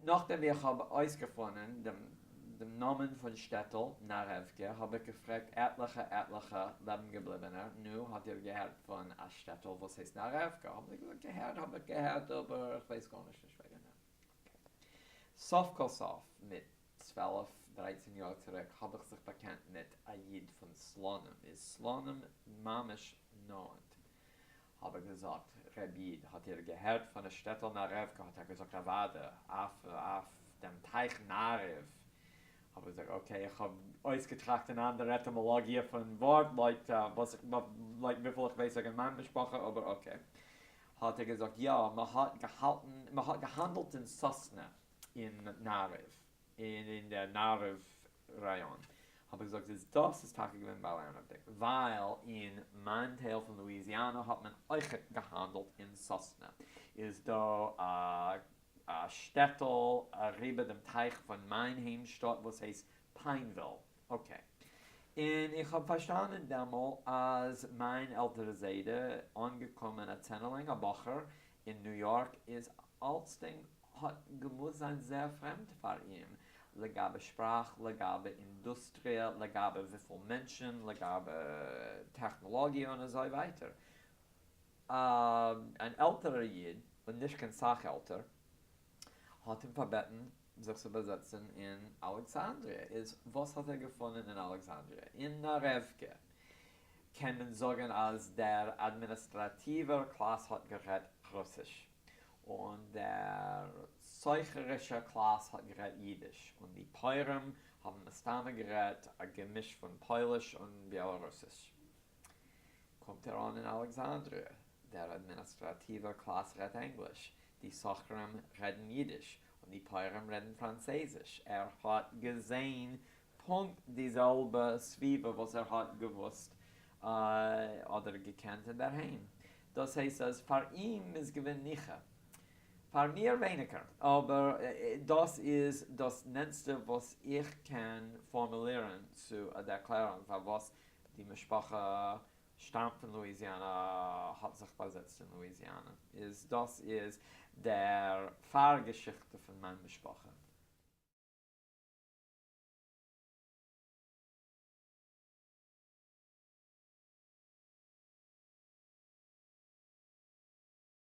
נאכדעם ווי איך האב אויסגעפונען דעם נאמען פון שטעטל נארעווקע האב איך געפרעגט עטליכע עטליכע לעבן געבליבענע, נו, האט איר געהערט פון א שטעטל וואס הייסט נארעווקע? האבן זיי געזאגט, געהערט האב איך געהערט אבער איך ווייס גארנישט נישט וועגן דעם. סוף כל סוף מיט 12 13 יאר צוריק האב איך זיך באקענט מיט א איד פון סלאנים, איז סלאנים ממש נאענט? האב איך געזאגט, ר' איד, האט איר געהערט פון א שטעטל נארעווקע? האט ער געזאגט, אוואדע, אויף דעם טייך נארעוו. האב איך געזאגט, okay, איך האב אויסגעטראכט אן אנדערע עטימאלאגיע פון ווארט לויט וואס איך, לויט וויפיל איך ווייס וועגן מיין משפחה, אבער okay. האט ער געזאגט, יא, מען האט געהאלטן, מען האט געהאנדלט אין סאסנע אין נארעוו, אין דער נארעוו ראיאן. האב איך געזאגט, איז דאס איז טאקע געווען באלערנעוודיג, ווייל אין מיין טייל פון לואיזיאנא האט מען אויכעט געהאנדלט אין סאסנע. איז דא א שטעטל אריבער דעם טייך פון מיין היימשטאט וואס הייסט פיינוויל. Okay. און איך האב פארשטאנען דעמאלט אז מיין עלטערע זיידע, אנגעקומען א צענערלינג, א בחור, אין ניו יארק, איז אלצדינג האט געמוזט זיין זייער פרעמד פאר אים, לגבי שפראך, לגבי אינדוסטריע, לגבי וויפיל מענטשן, לגבי טעכנאלאגיע און אזוי ווייטער. אן עלטערער איד, און נישט קיין סאך עלטער, האט אים פארבעטן זיך צו באזעצן אין אלעקסאנדריע. איז וואס האט ער געפונען אין אלעקסאנדריע? אין נארעווקע קען מען זאגן אז דער אדמיניסטראטיווער קלאס האט גערעדט רוסיש, און דער סוחרישער קלאס האט גערעדט אידיש, און די פויערים האבן מסתמא גערעדט א געמיש פון פויליש און בעלארוסיש. קומט ער אן אין אלעקסאנדריע, דער אדמיניסטראטיווער קלאס רעדט ענגליש, די סוחרים רעדן אידיש, און די פויערים רעדן פראנצעזיש. ער האט געזען פונקט די זעלבע סביבה וואס ער האט געוואוסט אדער געקענט אינדערהיים. דאס הייסט אז פאר אים איז געווען ניחא. פאר מיר ווייניגער. אבער דאס איז דאס נענטסטע וואס איך קען פארמולירן צו א ערקלערונג פארוואס די משפחה שטאמט פון לואיזיאנא, האט זיך באזעצט אין לואיזיאנא. איז דאס איז דער פארגעשיכטע פון מיין משפחה.